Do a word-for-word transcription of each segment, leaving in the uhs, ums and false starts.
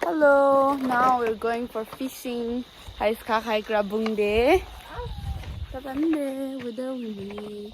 Hello, now we're going for fishing. Hai skha khai kra bung de. Taban de, weather windy.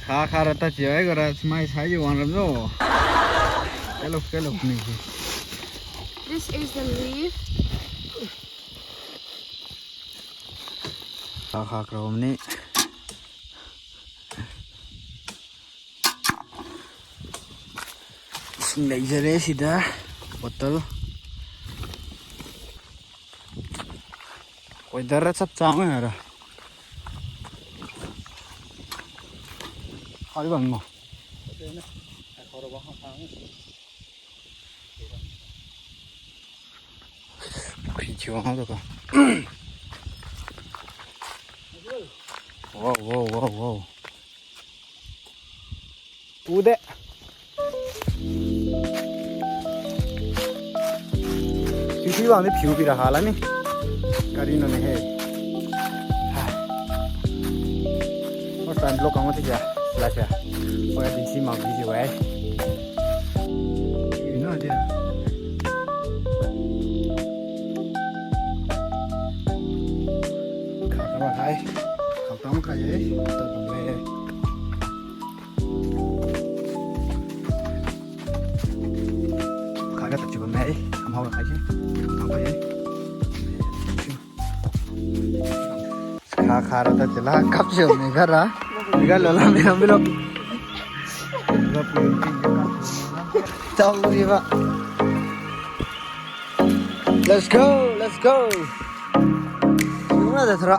Kha kha ra ta chiu ai ga ra smai sai ji wang ram jo. Kalo, kalo ni ji. This is the leaf. Kha kha kra ni. Sing lei jare sida bottle. Weather ra chap chang ra. Hai bang mo. Pukri chiu ang to ka. Wow, wow, wow, wow. Ude. Sisi wang ni phiu pi ra ha la ni. Kari no ne he. Ha. First time vlog kang mati kya? La kya? Oya din si mak di ji wai. Ina dia. Kha kha ra hai. Kham tam kha ye. Ta bang le. Kha ga ta chiu bam e, am hao ra khai se. Am hao khai e. Kha kha ra ta chiu la kap chiu mi ga ra. Mi ga lo la mi ga mi lo. Chao ri ba. Let's go, let's go. Sungna da thara.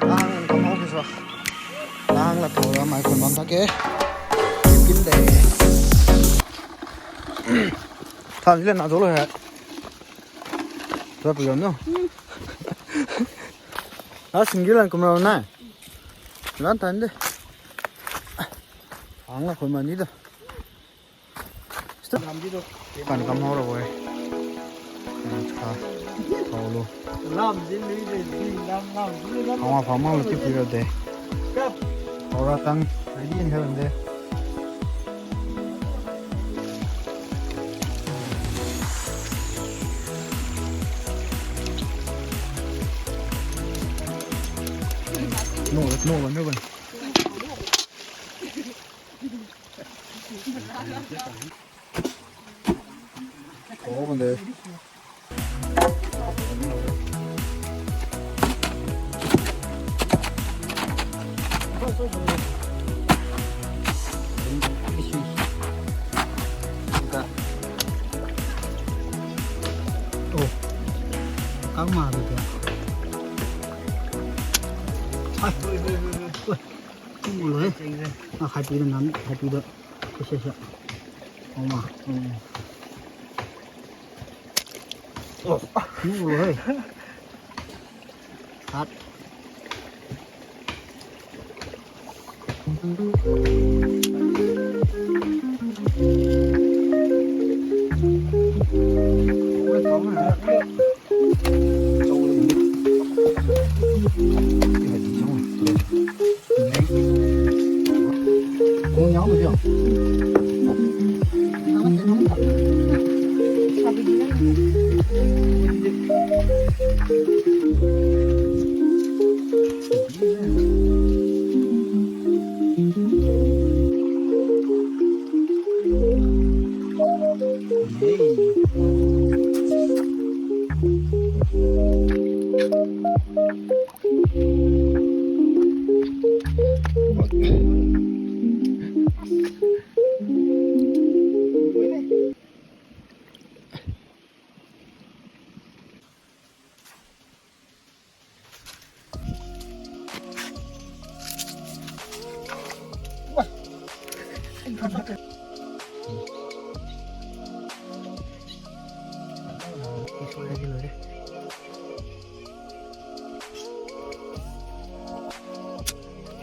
Ang kam hao ke so. Ang la thora mai kon bam ta ke. Kin de. Than le na zo lo he. Tua pu yom no. A single lan kumra na. Lan tan de. Ang la kon ma ni da. Kan kam hao ra bo e. Kan cha. Hao lo. Hao ma phang mang lo ti pi ra de. Hao ra tang. Ready in heaven de. No, no, no, no. Oh, bende. Oh. Kang ma de. Hai. Ui, ui, ui, ui. Ui. Ui, ui, ui. Ah, khai pi de nan, khai pi de. Ui, ui, ui. Oh, ma. Hmm. Oh. Ui, ui, ui. Hat. Loire, loire.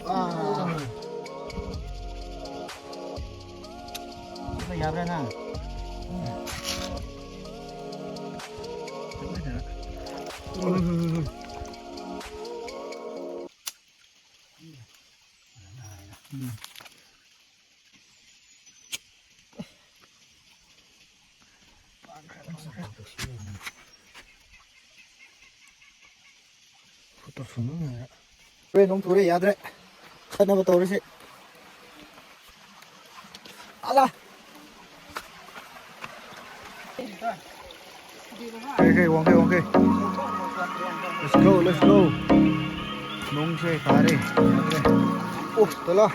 Ah. Ito yabra na. Photo phone na. Re, nong ture, yadre. Khatnabo taurese. Ala. Okay, okay, wangkhe, wangkhe. Let's go, let's go. Nong se tare. Oh, tala.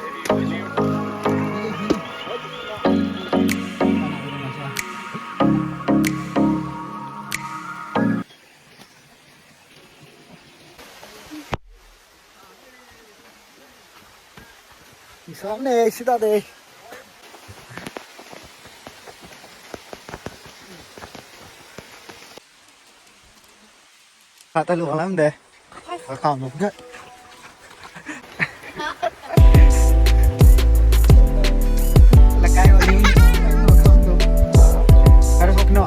Isam ne, sida de. Kata lu alam de. Kakam lu de. Lakai wani. Harus no.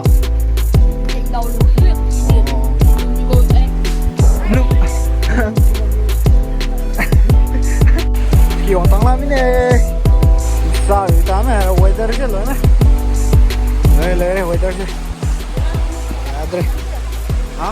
Lu. Kiwang tang la mine. Sa yu ta me weather se lo na. Lai, lai, weather se. Adre. Ha?